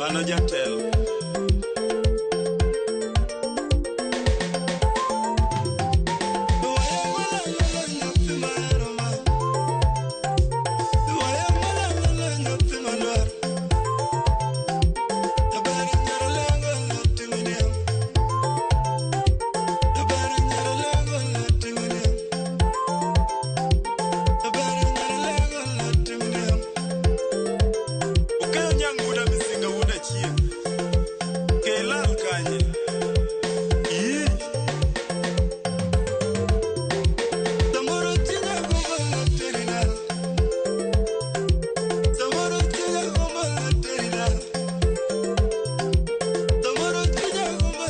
Mano jatelo. Okeyo nyanguda misinga wuod achieng'. Kelal kanye? Ii. Samoro chunya gombo terina. Samoro chunya gombo terina. Samoro chunya gombo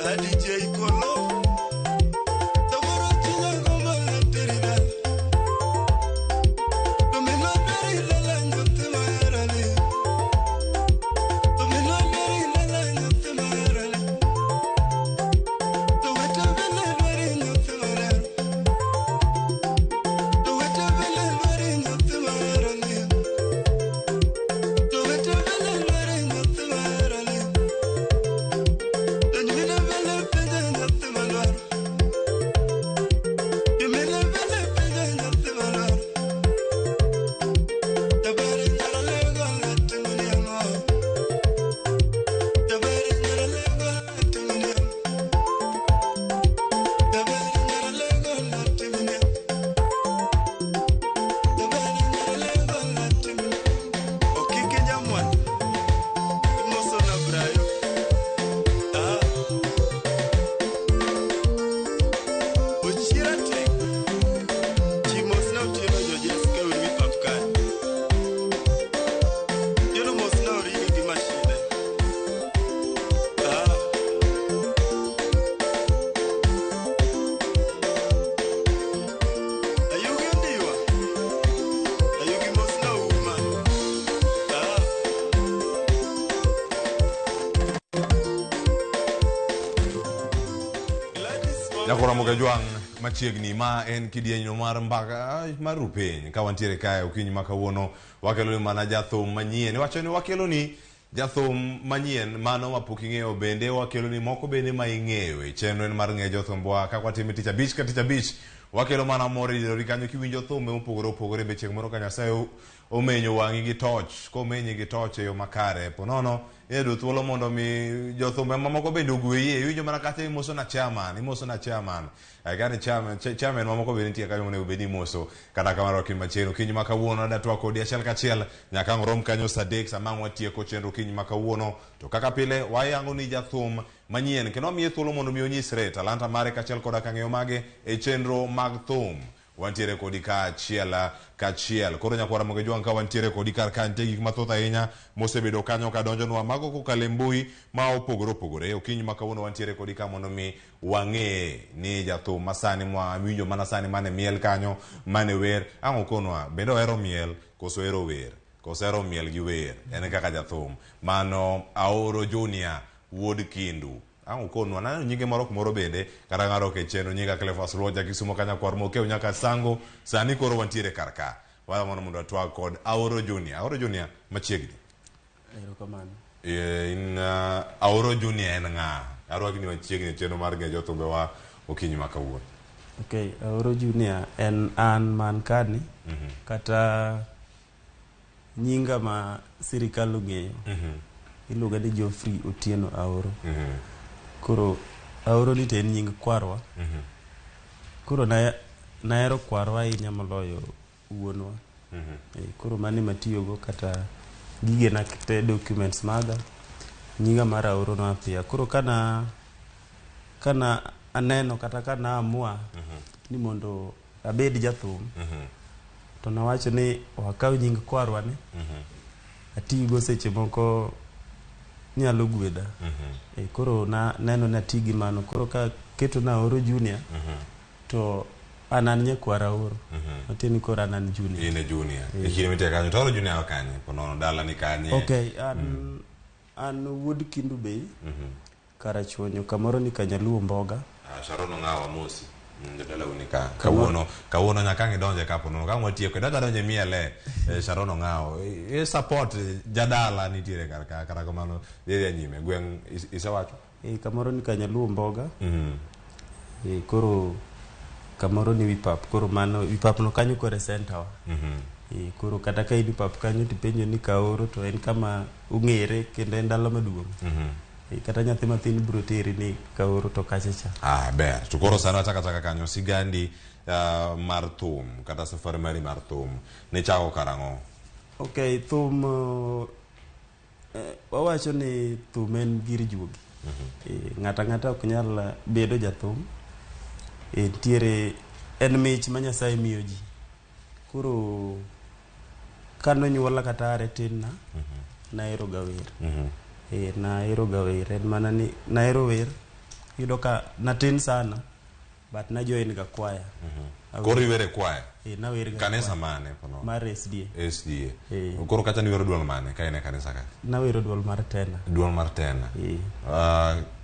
ADJ Kolo. Samoro chunya gombo terina. Domino beri lala nyote maerani. Domino beri lala nyote maerani. Towete bele dwari nyote maerani. Towete bele dwari nyote maerani. Towete bele dwari nyote maerani. Domino bele penja nyote malwar. Domino bele penja nyote malwar. Jabari nyara lego latimuni amo. Jabari nyara lego latimuni amo. Jabari nyara lego latimuni amo. Jabari nyara lego latimuni. Okike jamwan. Imoso na brayo. Ah. Ochira tek. Chimos na otieno jojes ka wimi pap kanyo. Otieno mos na origi gi mashine. Ah. Ayugi ondiwa. Ayugi mos na uma. Ah. Gladys Wanga. Nyakora Mogajwang' machiegni ma en kidienyo mar mbaka mar rupeny ka wantiere kae okinyi ma kawuono wakelo ni mana jathum manyien iwacho ni wakelo ni jathum manyien mano mapok ing'eyo bende wakelo ni moko bende ma ing'eyo e chenro en mar ng'eyo jothumwa kaka watime tich abich ka tich abich wakelo mana mor e dieri kanyo kiwinjo thumbe mopogore opogore be chieng' moro ka Nyasaye omenyo wang'i gi toch komenyi gi toch e yo makare ponono iyudo thuolo mondo mi jothumbe mamoko bende ogweyie iwinjo mana kata imoso na chairman imoso na chairman kani chairman chairman mamoko bende nitie kanyo monego bed ni imoso kata kamano okinyi machiegni okinyi ma kawuono adwa twak kodi achiel kachiel nyaka ang' rom kanyo saa adek sama ang' watieko chenro okinyi ma kawuono to kaka pile wayango ni jathum manyien kendo wamiye thuolo mondo mi onyisre talanta mare kaachiel koda kang'eyo mage e chenro mag thum wantiere kodi kaachiel kachiel koro nyakwara Mogejwang' ka wantiere kodi kar ka nitie gik mathoth ahinya mosebedo kanyo kadonjonwa mago kokalo e mbui ma opogore opogore okinyi ma kawuono wantiere kodi ka mondo mi wang'e ni jathum masani mwawinjo mana sani mane miel kanyo mane wer ang' okonwa bende ohero miel koso ohero wer koso ohero miel gi wer en kaka jathum mano Aoro Junior wuod Kindu ang' okonwa naneno nyinge moro kumoro bende kata ng'aro ok e chenro nyinga Cleophas Luoja Kisumo kanya kwar Mokeu nyaka Sango sani koro wantiere kar ka wadwa mondo watwag kod Aoro Junior Aoro Junior machiegni Erokamano. In Aoro Junior en ng'a? Arwaki ni machiegni e chenro mar ng'e jothumbewa okinyi ma kawuono. Okay, Aoro Junior en an man kani kata nyinga ma sirikal ong'eyo iluonga ni Geoffrey Otieno Aoro. Koro Aoro ni to en nying kwarwa. Koro nahero kwarwa ahinya moloyo wuonwa. Koro mano ema atiyogo kata gigena te documents maga nyinga mar Aoro no appear. Koro kana aneno kata kana amua ni mondo abed jathum to nawacho ni wakaw nying kwarwa ni atigo seche moko nyalo gwedha. Koro na neno ni ati gi mano koro ka keto na Aoro Junior to an an nyakwar Aoro matiende ni koro an an Junior. In e Junior. E kinde mitie kanyo to Aoro Junior kanye? Ponono dala ni kanye? Okay, an wuod Kendu Bay Karachuonyo kamoro ni Kanyaluo Mboga. Ah, Sharon Ong'awa mosi. Jodala uni ka kawuono kawuono nyaka ang' idonje ka ponono ka watieko idonjo adonje miele Sharon Ong'awo e support jadala nitiere kar ka kata kamano dhi adhiya nyime gweng' isewacho Kamoro ni Kanyaluo Mboga. Koro kamoro ni Wipap koro mano Wipap no kanyo koro e center wa. Koro kata ka in Wipap kanyo tipenjo ni Kaoro to en kama ong'ere kendo en dala maduong'. Kata nyathi mathin biro teri ni Kaoro to kacha cha. Ah, ber. To koro sani wachako achaka kanyo sigandi mar thum kata safari mari mar thum nichako karang'o? Ok, thum wawacho ni thum en gir juogi. Ng'ato ang'ata ok nyal bedo jathum. Nitiere en mich ma Nyasaye miyo ji. Koro kanonyuola kata are tin na, nahero ga wer. Nahero ga wer en mana ni nahero wer iyudo ka natin sana but na join ga kwaya. Koro iwer e kwaya? Nawer ga Kanisa mane pono? Mar SDA. SDA. Koro kacha niwero duol mane ka in e kanisa ka? Nawero duol mar tena. Duol mar tena.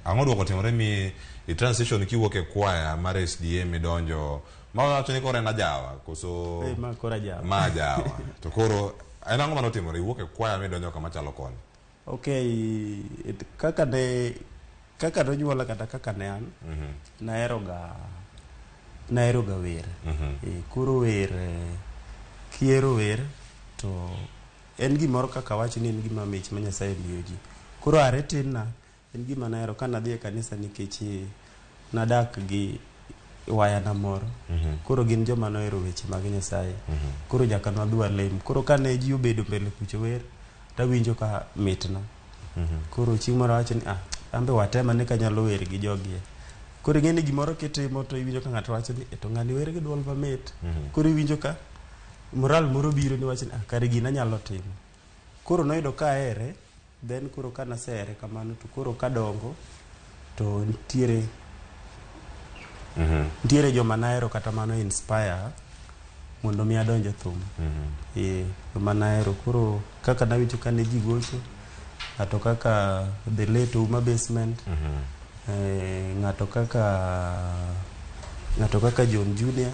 Ang'o duoko timore mi i transition kiwuok e kwaya mar SDA midonjo ma wacho ni koro en ajawa koso Ma koro ajawa. Ma ajawa. To koro en ang'o manotimore iwuok e kwaya midonjo kama chalo koni? Okay, kaka nonyuola kata kaka ne an, nahero ga wer. Koro wer kihero wer to en gimoro kaka awach ni en gima mich ma Nyasaye miyo ji. Koro are tin na en gima nahero ka nadhi e kanisa nikech nadak gi wayana moro. Koro gin joma nohero weche mag Nyasaye. Koro nyaka nwadhi walem. Koro kane ji obedo mbele kucho wer, tawinjo ka mitna. Koro chieng' moro awacho ni an be watem ane kanyalo wer gi jogi. Koro ing'e ni gimoro kitimo to iwinjo ka ng'ato wacho ni to ng'ani wer gi duol mamit. Koro iwinjo ka moral moro biro ni wacho ni kare gini anyalo timo. Koro noyudo ka ahere, then koro ka nasehere kamano to koro kadongo to nitiere joma nahero kata mano inspire mondo mi adonj e thum. Joma nahero koro kaka nawinjo ka ne ji gocho, ng'ato kaka The Late Ouma Basement, ng'ato kaka John Junior.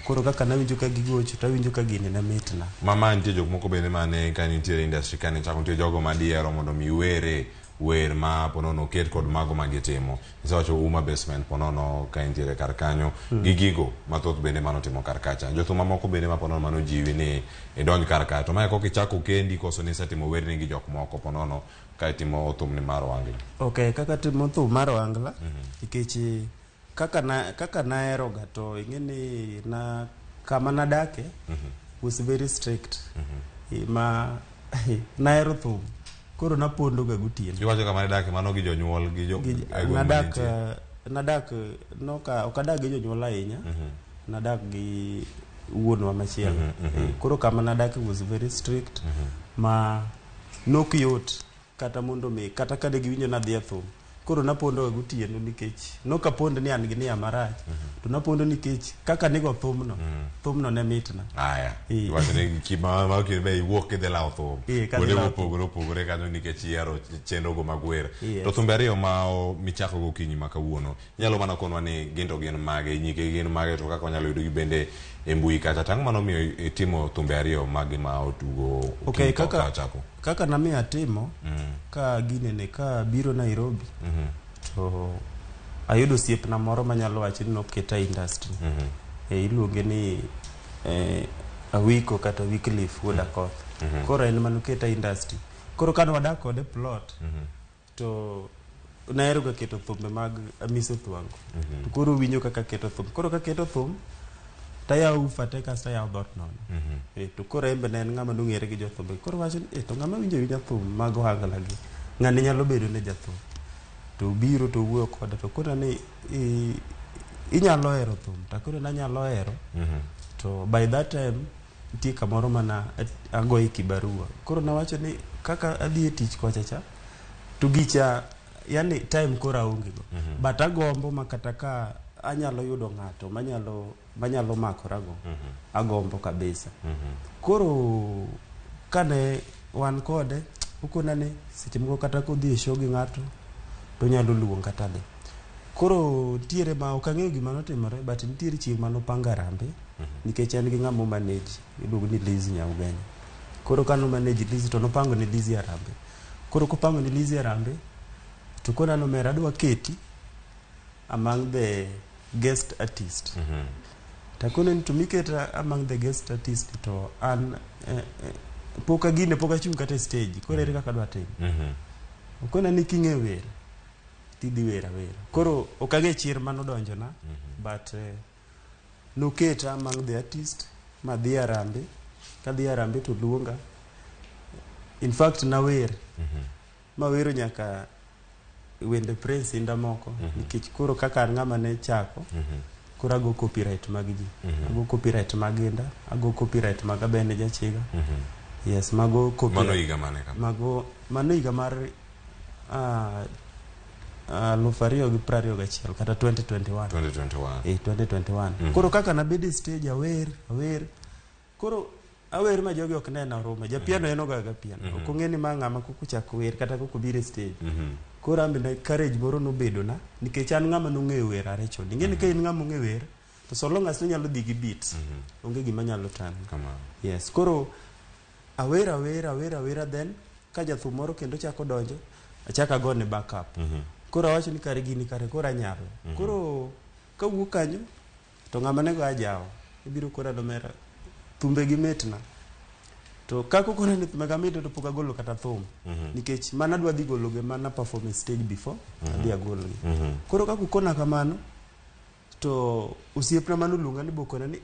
Koro kaka nawinjo ka gigocho tawinjo ka gini ne mitna. Mama nitie jok moko bende mane ka nitiere industry ka ne chako nitie jogo madiero mondo mi were wer ma ponono oket kod mago ma gitimo. Isewacho Ouma Basement ponono ka intiere kar kanyo gi gigo mathoth bende manotimo kar kacha. Jothum mamoko bende ma ponono manojiwi ni idonj kar ka. To mae koka ichako kendi koso nisetimo werni gi jok moko ponono ka itimo thumni mar ohangla? Ok, kaka timo thum mar ohangla, nikech kaka nahero ga to ing'e ni na kama nadake was very strict. Ma nahero thum. Koro napondo ga gotieno. Iwacho kama nidake mano gi jonyuol gi jo e gweng' nadak mantie. Nadak noka ok adak gi jonyuol ahinya. Nadak gi wuonwa machielo. Koro kama nadake was very strict. Ma nok yot kata mondo mi kata kane giwinjo nadhi e thum. Koro napondo ga gotieno nikech nok apond ni an gi nia marach. To napondo nikech kaka nigo thumno, thumno ne mitna. Aya. Iwacho ni ma be iwuok kidhi lawo thum. Kuonde mopogore opogore kanyo nikech ihero chenro go mag wer. To thumbe ariyo ma michako gokinyi ma kawuono, inyalo mana konwa ni gin to gin mage, nyike gin mage to kaka wanyalo yudogi bende e mbui kacha. Tang' mano miyo itimo thumbe ariyo magi ma otugo okinyi ka chako. Kaka namiyo atimo, ka ginene ka biro Nairobi, to ayudo osiepna moro manyalo wacho ni noketa e industry. Iluonge ni Awiko kata Wycliffe wuod Akoth. Koro en manoketa e industry. Koro kane wadak kode plot, to nahero ga keto thumbe mag Amiso Thwango. To koro winjo kaka keto thum. Koro kaketo thum, tayawo ufa te kasto ayawo dhoot nono. To koro en be ne en ng'ama nong'ere gi jothumbe. Koro wacho ni to ng'ama winjo awinja thum mag ohangla gi, ng'ani nyalo bedo ne jathum. To obiro to owuoyo koda to kona ni inyalo hero thum. To akone ni anyalo hero. To by that time nitie kamoro mana agoye kibarua. Koro nawacho ni kaka adhi e tich kocha cha, to gicha yani time koro aonge go. But agombo ma kata ka anyalo yudo ng'ato manyalo makorago, agombo kabisa. Koro kane wan kode, okona ni seche moko kata kodhi e show gi ng'ato, to onyalo luonga tadhi. Koro nitiere ma ok ang'eyo gima notimore, but nitiere chieng' manopango arambe nikech en gi ng'ama omanage iluongo ni Lizzy Nyaugenya. Koro ka nomanage Lizzy to nopango ne Lizzy arambe. Koro kopango ne Lizzy arambe to kona nomera adwa keti among the guest artist. Takone ni to miketa among the guest artist to an pok agine, pok achung' kata e stage, koro ere kaka adwa timo? Okona ni king'e wer tidhi wer awera. Koro ok ang'e chir manodonjona, but noketa among the artist madhi arambe. Kadhi arambe to luonga, in fact nawer mawero nyaka wende Prince Inda moko, nikech koro kaka an ng'ama ne chako, koro ago copyright mag ji, ago copyright mag Inda, ago copyright mag Abene Jachiga. Yes, mago Mano copyright higa mane kama? Mago mano higa mar 2021 kata 2021. 2021. 2021. Koro kaka nabedo e stage awer awer, koro awer ma jogi ok nena oruma japiano en ogaga piano, ok ong'e ni ma ng'ama koko chako wer kata koko biro e stage. Koro an bende courage moro nobedona nikech an ng'ama nong'eyo wer are chon. Ing'e ni ka in ng'ama ong'e wer to so long as inyalo dhi gi beat, onge gima nyalo tami. Kamano. Yes, koro awer awer awer awera, then ka jathum moro kendo chako donjo, achako agone backup. Koro awacho ni kare gini kare koro anyalo. Koro kawuok kanyo to ng'ama nego ajawa ibiro kora nomera thumbe gi mitna, to kaka okona ni thumbe ga mitna to pok agolo kata thum, nikech mana adwa dhi gologi mana perform e stage before adhi agolgi. Koro kaka okona kamano to osiepna manoluonga ni bokona ni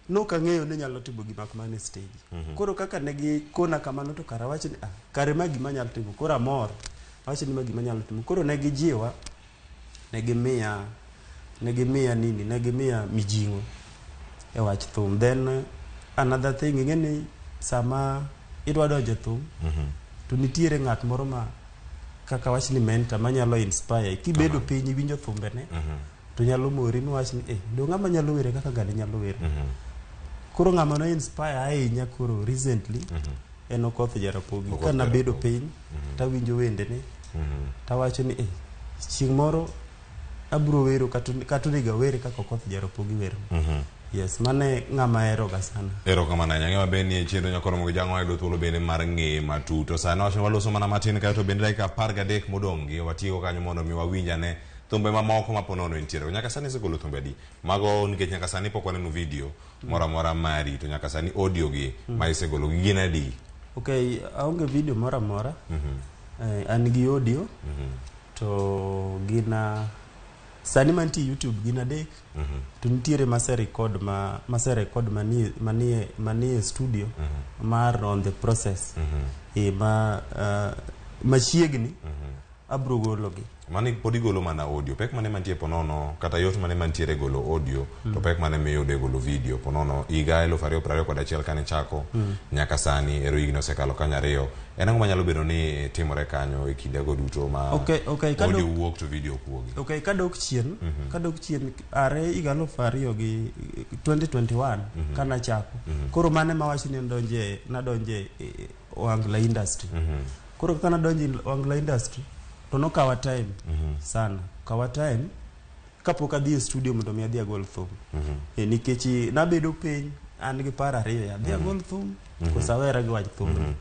nok ang'eyo ni nyalo timo gima kamano e stage. Koro kaka ne gikona kamano to kara awach ni ah, kare ma gima anyalo timo. Koro amor awacho ni ma gima anyalo timo. Koro ne gijiwa, ne gimiya nini, ne gimiya mijing'o e wach thum. Then another thing, ing'e ni sama idwa donjo e thum to nitiere ng'at moro ma kaka wach ni mentor manyalo inspire. Kibedo piny iwinjo thumbene to nyalo mori miwach ni do ng'ama nyalo were kaka ng'ani nyalo were. Koro ng'ama no inspire ahinya koro recently en Okoth Jarapogi. Okoth Ka nabedo Jarapogi. piny tawinjo wendene tawacho ni chieng' moro abro wero kata onego awere kaka Okoth Jarapogi wero. Yes, mano e ng'ama aheroga sana. Erokamano ahinya. Ng'e maber ni e chenro nyakoromo gi jang'o wayudo thuolo bende mar ng'eye matut. To sani wacho ni waloso mana matin kae to bende dakika 13 modong' gi watieko kanyo mondo mi wawinj ane thumbe mamoko ma ponono entiere. Nyaka sani isegolo thumbe adi? Mago nikech nyaka sani pok waneno video moro amora mari, to nyaka sani audio gi ma isegolo gi gin adi? Okay, aonge video moro amora. An gi audio to gin sani mantie YouTube gin adek, to nitiere mase record ma mase record manie studio mar on the process ma machiegni abro gologi. Mani pod igolo mana audio. Pek mane mantie ponono kata yot mane mantiere golo audio, to pek mane miyudo e golo video ponono higa 2021 kane chako nyaka sani ero higni osekalo kanyo ariyo. En ang'o manyalo bedo ni timore kanyo e kindego duto ma Okay, audio wuok to video ok wuogi? Okay, kadok chien are higa 2000 gi 2021 kanachako. Koro mane mawach ni nadonje e Ohangla industry. Koro kaka nadonje Ohangla industry to nokawa time sana. Kawa time kapok adhi e studio mondo mi adhi agol thum. Nikech nabedo piny an gi paro ariyo ya adhi agol thum koso awera gi wach thum.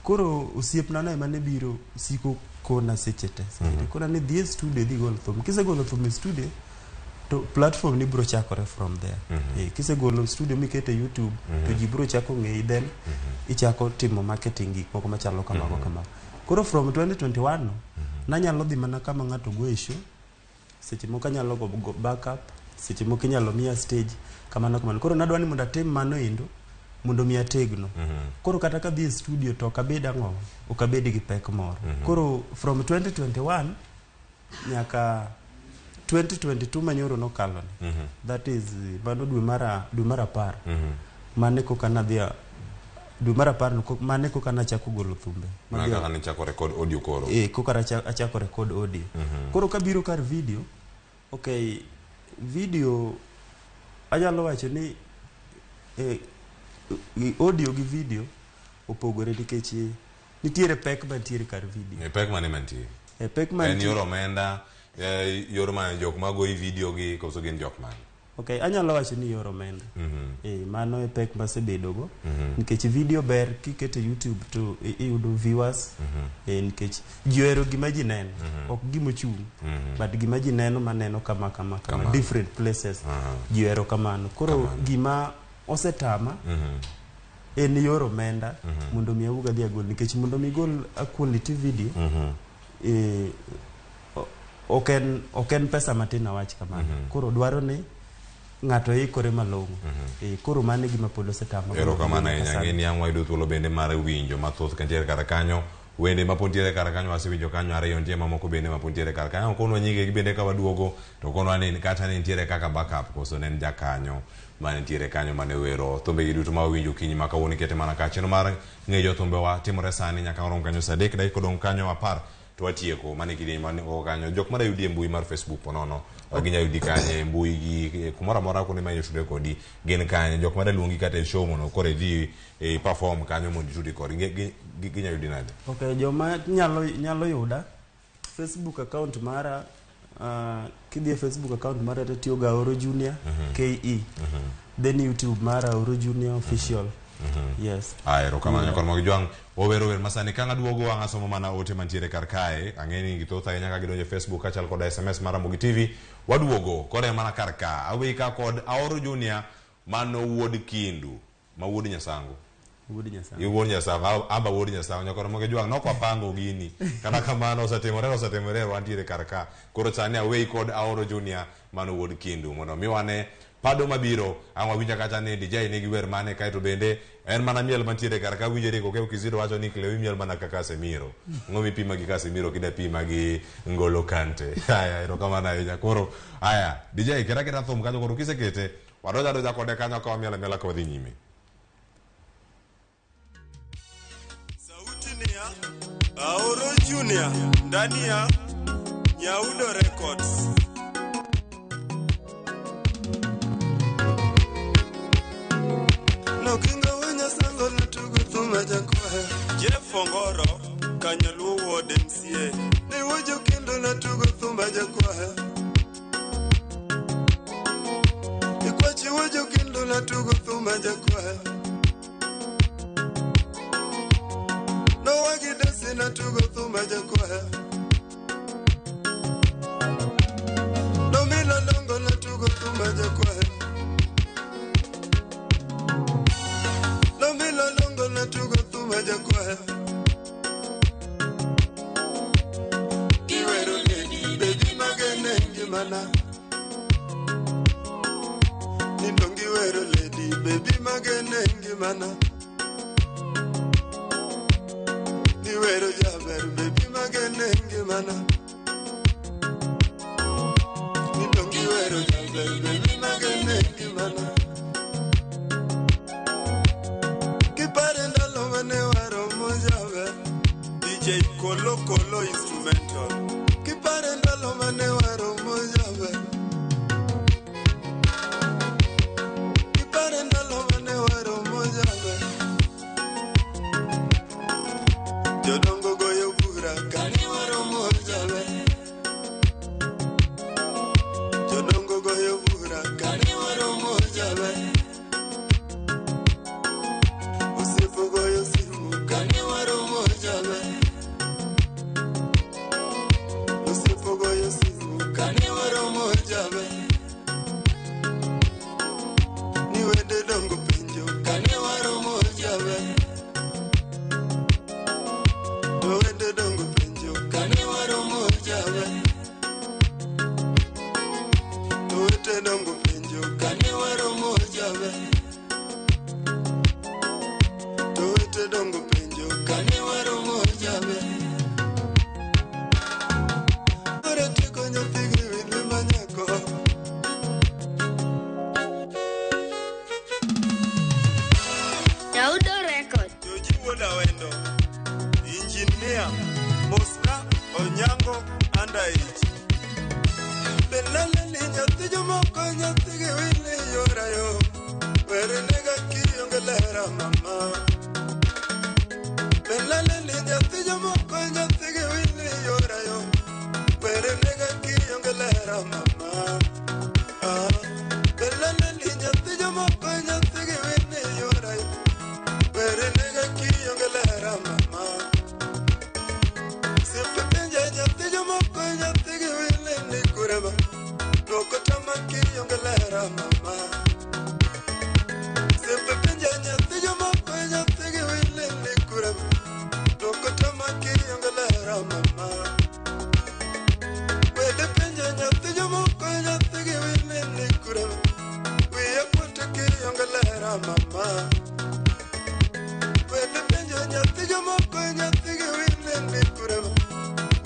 Koro osiepna no ema ne biro siko kona seche te. Seche te. Kona ni dhi e studio idhi gol thum. Kisegolo thum e studio to platform ni bro chakore from there. Kisegolo studio mikete YouTube to ji bro chako ng'eyi, then ichako timo marketing gik moko machalo kamago kamago. Koro from 2021 no nanyalo dhi mana kama ng'ato goye show, seche moko anyalo go backup, seche moko inyalo miya stage kamano kamano. Koro nadwa ni mondo atim mano endo mondo mi ategno. Koro kata kadhi e studio to ok abed ang'o, ok abed gi pek moro. Koro from 2021 nyaka 2022 manyoro nokalo ni, that is mano dwe mar 10 mane koka nadhi dwe mar 10 no mane koka nachako golo thumbe. Mana Madhi kaka nichako record audio koro. Koka achako record audio. Koro kabiro kar video, okay, video anyalo wacho ni audio gi video opogore nikech nitiere pek mantiere kar video. E pek mane mantie? Pek En mantie yor omenda, Yor manyo jok magoyi video gi koso gin jok mane? Ok, anyalo wacho ni yor omenda. Mano e pek masebedogo. Nikech video ber kiketo e YouTube to iyudo viewers. Nikech ji ohero gima ji neno, ok gima ochung'. But gima ji neno maneno kama kama kama, Kamano. different places. Ji ohero kamano. Koro gima osetama en yor omenda mondo mi awuog adhi agol, nikech mondo mi igol a quality video ok en pesa matin, awach kamano. Koro dwaro ni ng'ato ikore malong'o. Koro mano e gima pod osetama. Erokamano ahinya. Nyaka sani. Ang'e ni ang' wayudo thuolo bende mar winjo mathoth kantiere kar kanyo. Wende mapod ntiere kar kanyo wasewinjo kanyo ariyo, nitie mamoko bende mapod ntiere kar kanyo. Konwa nyingegi bende ka waduogo to konwa ni kata ne nitiere kaka backup koso ne en jakanyo mane ntiere kanyo mane wero thumbegi duto ma wawinjo okinyi ma kawuono. Ikete mana ka chenro mar ng'eyo jothumbewa timore sani nyaka warom kanyo saa 3 dakika odong' kanyo 10 to watieko. Mano e kidieny man kanyo. Jok mada yudi e mbui mar Facebook ponono ginya yudi kanye e mbui gi kumoro amora kuonde ma inyalo tudre kodi gin kanye? Jok mada luongi kata e show mondo koro idhi e perform kanyo mondo itudi kodgi ginya yudi nade? Ok, joma nyalo yuda Facebook account mara, kidhi e Facebook account mara to tiyo ga Aoro Junior KE. Then YouTube mara Aoro Junior Official. Yes. Aya, erokamano nyakor mogi jwang' wawero wer masani ka ng'aduogo ang' asomo mana ote mantiere kar kae. Ang'e ni githoth ahinya ka gidonjo e Facebook kachal koda SMS mar Ramogi TV. Waduogo kore mana kar ka aweyi ka kod Aoro Junior mano wuod Kindu ma wuod Nyasango. Wuod Nyasaye. Wuod Nyasango amba wuod Nyasango nyakor mogi jwang' nok wapango gini kata kamano osetimore osetimore wantiere kar ka. Koro sani aweyi kod Aoro Junior mano wuod Kindu mondo mi wane pado mabiro. Ang' wawinja kacha ni DJ nigi wer mane kaeto bende en mana miel mantiere kar ka. Winjo Eric Okew Kizito wacho ni Cleo miel mana ka Casemiro. Ang'o mipima gi Casemiro kida pima gi Ngolo Kante? Aya, erokamano ahinya. Koro aya DJ keta keta thum kanyo. Koro kisekete wadonjo adonja kode kanyo ka wamiel amiela ka wadhi nyime. Sauti ni ya Aoro Junior ndani ya Nyaudo Records. Nokinga wenyasango natugo thuma jakwayo. Jeff Ongoro, Kanyaluo Ward MCA. Ne wojo kendo natugo thumba jakwayo. Ikwachi wojo kendo natugo thumba jakwayo. Nowagi desi natugo thumba jakwayo. Nomila dongo natugo thumba jakwayo. Nomila dongo natugo thumba jakwayo. Kiwero lady, baby magene ngimana. Nindongi wero lady, baby magene ngimana. Niwero jaber, baby magene ngimana. Nindongi wero jaber, baby magene ngimana. Kipare ndalo mane waromo jaber. DJ Kolo Kolo Instrumental. Kipare ndalo mane waromo jaber. Kipare ndalo mane waromo jaber. Jodongo goyo bura kane waromo jaber. Jodongo goyo bura kane waromo jaber. Osiepo goyo simu kane waromo jaber. Osiepo goyo simu kane waromo jaber. Ni wede dongo penjo kane waromo jaber. To wede dongo penjo kane waromo jaber. To wete dongo penjo kane waromo jaber. To wete dongo penjo kane waromo jaber. Ore tieko nyathi gi wili manyako. Nyaudo Record. Joji wuod Awendo. Engineer Mosna Onyango underage. Belale ni nyathi jomoko nyathi gi wili yora yo. Were nega kionge lera mama. Belale ni nyathi jomoko nyathi gi wili yora yo. Were Were nega kionge lera mama. Ah, belana ni nyathi jomoko nyathi gi wini yora. Were nega kionge lera mama. Simpe penja nyathi jomoko nyathi gi wini ni kureba. Loko tama kionge lera mama. Simpe penja nyathi jomoko nyathi gi wini ni kureba. Loko tama kionge lera mama. Wede penja nyathi jomoko nyathi gi wini ni kureba. Wiya kuot kionge lera mama. Wede penja nyathi jomoko nyathi gi wini ni kureba.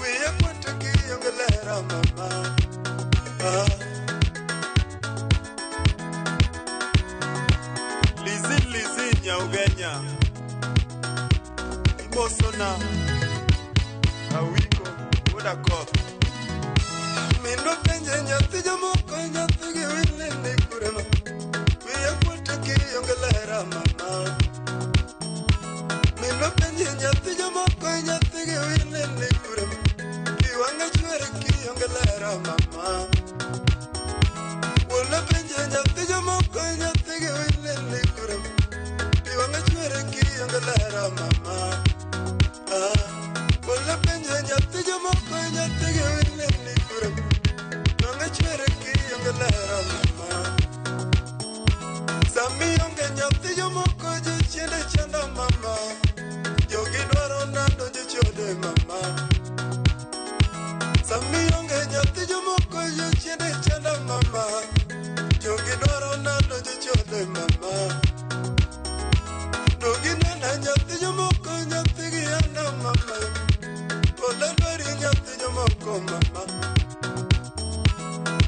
Wiya kuot kionge lera mama. Ah. Lizi Lizi Nyaugenya Imosona Awiko Wuodakoth. Mindo penje nyathi jomoko nyathi gi wini ni kurema. Wiya kuot kionge lera mama. Mindo penje nyathi jomoko nyathi gi wini ni kurema. Pi wang'e chwer kionge lera mama. Wuon penje nyathi jomoko nyathi gi wini ni kurema. Pi wang'e chwer kionge lera mama. Ah, wuon penje nyathi jomoko nyathi gi wini ni kurema. Pi wang'e chwer kionge lera mama. Sami onge nyathi jomoko jochiende chando mama. Jogi dwaro nando jochode mama. Sami onge nyathi jomoko jochiende chando mama. Jogi dwaro nando jochode mama. Dogi nena nyathi jomoko nyathi gi anda mama. Ola dwari nyathi jomoko mama.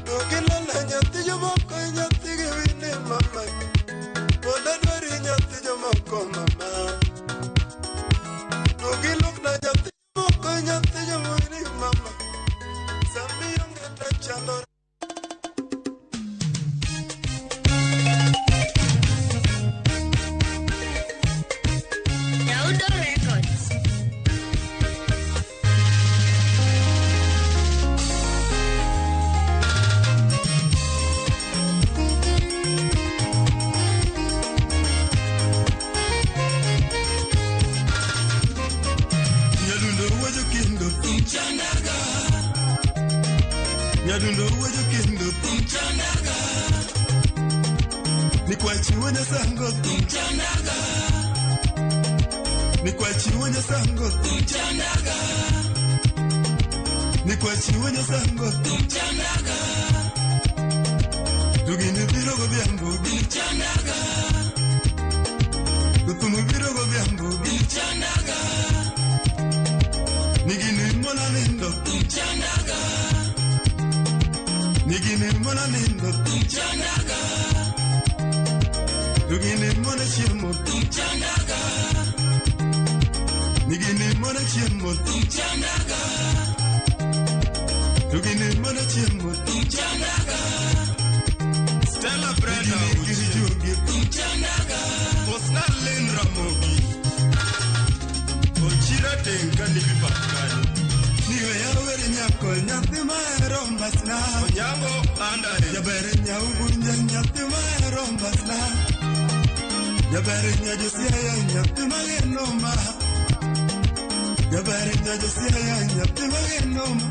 Dogi nena nyathi jomoko nyathi gi wini mama. Ola dwari nyathi jomoko mama. Dogi lokna nyathi jomoko nyathi jomwini mama. Sami onge tachando. Nyaudo Records. Nyadundo wejo kendo thum chandaga. Nyadundo wejo kendo thum chandaga. Nikwachi wenye sango thum chandaga. Nikwachi wenye sango thum chandaga. Nikwachi wenye sango thum chandaga. Dugini biro godhiambo dum chandaga. Thum biro godhiambo dum chandaga. Nigini mona nindo thum chandaga. Nigini mona nindo thum chandaga. Dugini mona chiemo thum chandaga. Nigini mona chiemo thum chandaga. Dugini mona chiemo thum chandaga. Stella Brenda Nigini Uchi girijugi thum chandaga. Osna Lynn Ramogi Ochira Tenga Libi Bakani. Niwe yawere nyako nyathi mahero mbasna. Onyango Andare Jaber nyaugunja nyathi mahero mbasna. Jaber nyajosiaya nyathi mageno ma. Jaber nyajosiaya nyathi mageno ma.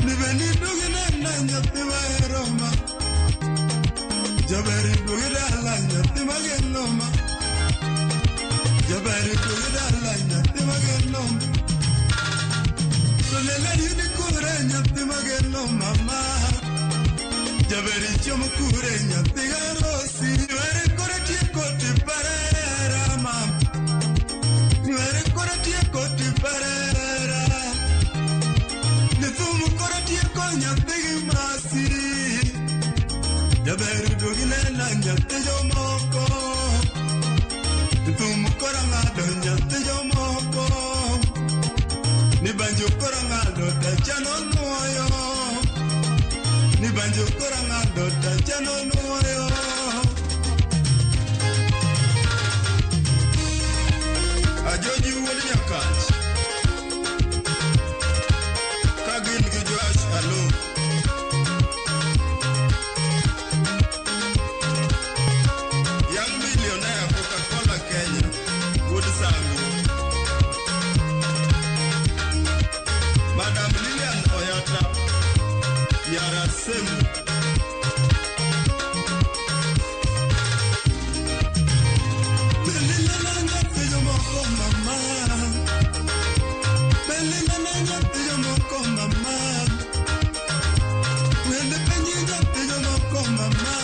Nibe nidugi nena nyathi mahero ma. Jaber dugi dala nyathi mageno ma. Jaber dugi dala nyathi mageno ma. Lela yudi kure nyathi mageno mama. Jaber chiemo kure nyathi garosi. Nwere kore tieko tiparera mama. Nwere kore tieko tiparera. Nithumu kore tieko nyathi gi masi. Jaber duogi nena nyathi jomoko. Nithumu kora ng'ado nyathi jomoko. Ni banjo kora ng'ado tachano nuoyo. Ni banjo kora ng'ado tachano nuoyo. Ajoji wuod Nyakach. Belinda nyathi jomoko mama. Belinda nyathi jomoko mama. Wende penji nyathi jomoko mama.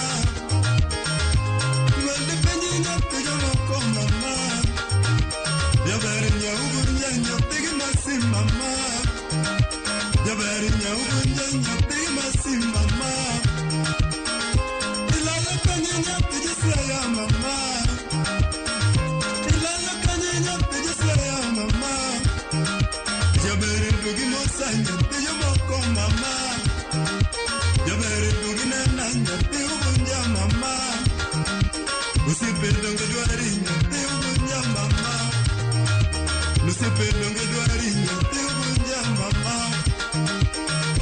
Wende penji nyathi jomoko mama. Jaberi nyaugunya nyathi masi mama. Jaberi nyaugunya nyathi masi mama. Ilala penji nyathi jisaya mama. Ilala penji nyathi jisaya mama. Jaberi dugi mosa nyathi jomoko mama. Jaberi dugi nena nyathi ugunja mama. Usipe donge dwari nyathi ugunja mama. Usipe donge dwari nyathi ugunja mama.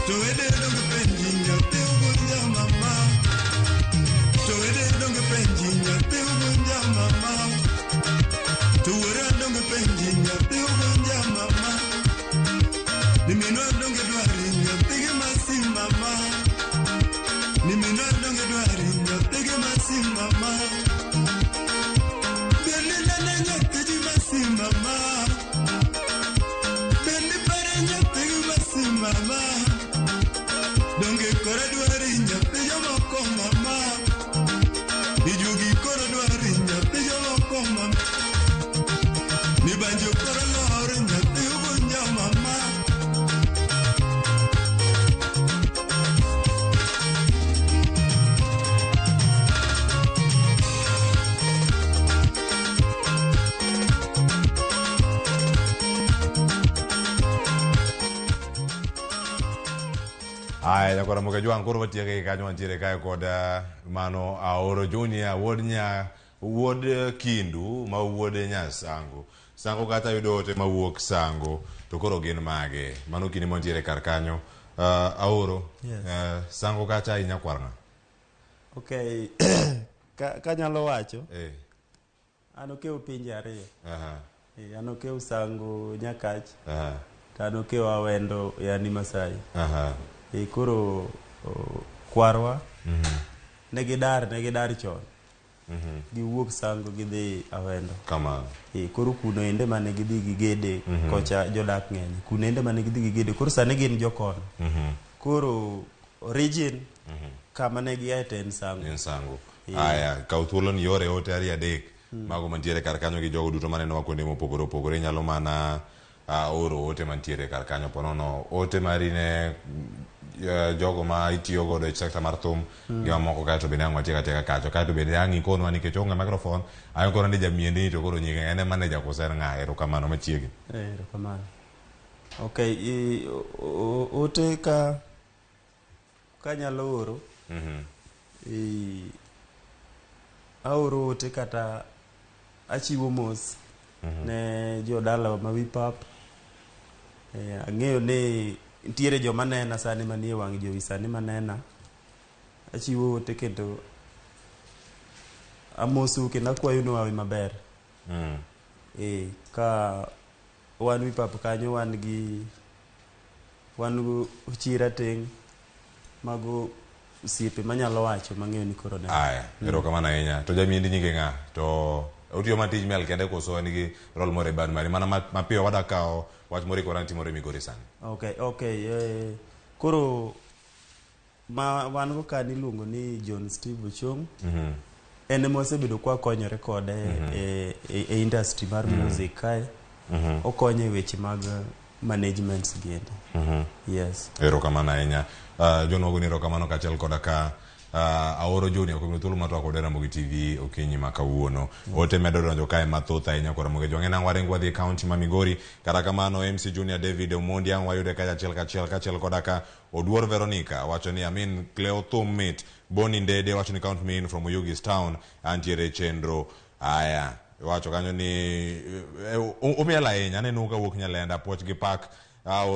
Towede donge penji nyathi ugunja mama. Towede donge penji nyathi ugunja mama. Tuwera donge penji nyathi ugunja mama. Niminwa donge dwari nyathi masi mama. Niminwa donge dwari nyathi masi mama. Belinda nyathi masi mama. Bendi pare nyathi masi mama. Donge kora dwari nyathi jomoko mama. Ijugi kora dwari nyathi jomoko mama. Nibanjo kora lor nyathi ugunja mama. Aya nyakwara Moga koro watieke kanyo wantiere kae kod mano Aoro Junior wuod nya wuod Kindu ma wuod Nyasango. Sango kata yudo ote mawuok Sango to koro gin mage. Mano kinde mantiere kar kanyo. Aoro, Yes. Sango kacha inyakwar ng'a? Okay. Kanyalo wacho, Eh. an okew pinje ariyo. Aha. An okew Sango Nyakach, Aha. to an okew Awendo yani Masai. Aha. Koro kwarwa ne gidar chon. Giwuok Sango gidhi Awendo. Kamano. Koro kuno ende mane gidhi gigede kocha jodak ng'eny. Kuno ende mane gidhi gigede koro sani gin jokono. Koro origin kama ne giae to en Sango. En Sango. Aya, kaw thuolo ni yore ote ariyo adek mago mantiere kar kanyo gi jogo duto manenowa kuonde mopogore opogore. Inyalo mana oro ote mantiere kar kanyo ponono ote mari ne jogo ma itiyo godo e sekta mar thum gi mamoko kaeto bende ang' watiek atieka kacho kaeto bende ang' ikonwa nikech onge microphone ang' ikonwa ni jamiendi ni to koro nyinge en e manager koso en ng'a. Erokamano machiegni. Erokamano. Okay, ote ka kanyalo oro, aoro ote kata achiwo mos ne jodalawa ma Wipap. Ang'eyo ni nitiere joma nena sani manie wang' jowi sani manena. Achiwo ote kendo amosou kendo akwayonu hawi maber. Ka wan Wipap kanyo wan gi Chira Teng', mago osiepe manyalo wacho mang'eyo ni koro neno. Aya, erokamano ahinya. To jamiendi nyinge ng'a? To otiyo mana tij miel kende koso en gi role moro e band mari? Mana mapiyo wada kawo wach moro ikore ni timore Migori sani. Okay. Koro ma wan go ka niluongo ni John Steve Ochong. En ema wasebedo kwa konyore kode e industry mar music kae. Okonyo e weche mag management giendi. Yes. Erokamano ahinya. John wagoni erokamano kaachiel koda ka Aoro Junior kuom thuolo mar twak kod Ramogi TV okinyi ma kawuono. Ote medo donjo kae mathoth ahinya kod Ramogi Jwang'. En ang' waringo wadhi e county ma Migori. Kata kamano MC Junior David Omondi ang' wayude kacha achiel kachiel kaachiel koda ka Oduor Veronica wacho ni Amin Cleo thum mit. Boni Ndede wacho ni count me in from Oyugis Town. Antiere chenro. Aya, wacho kanyo ni umiel ahinya aneno ka wuok Nyalenda puoch gi pak. Aoro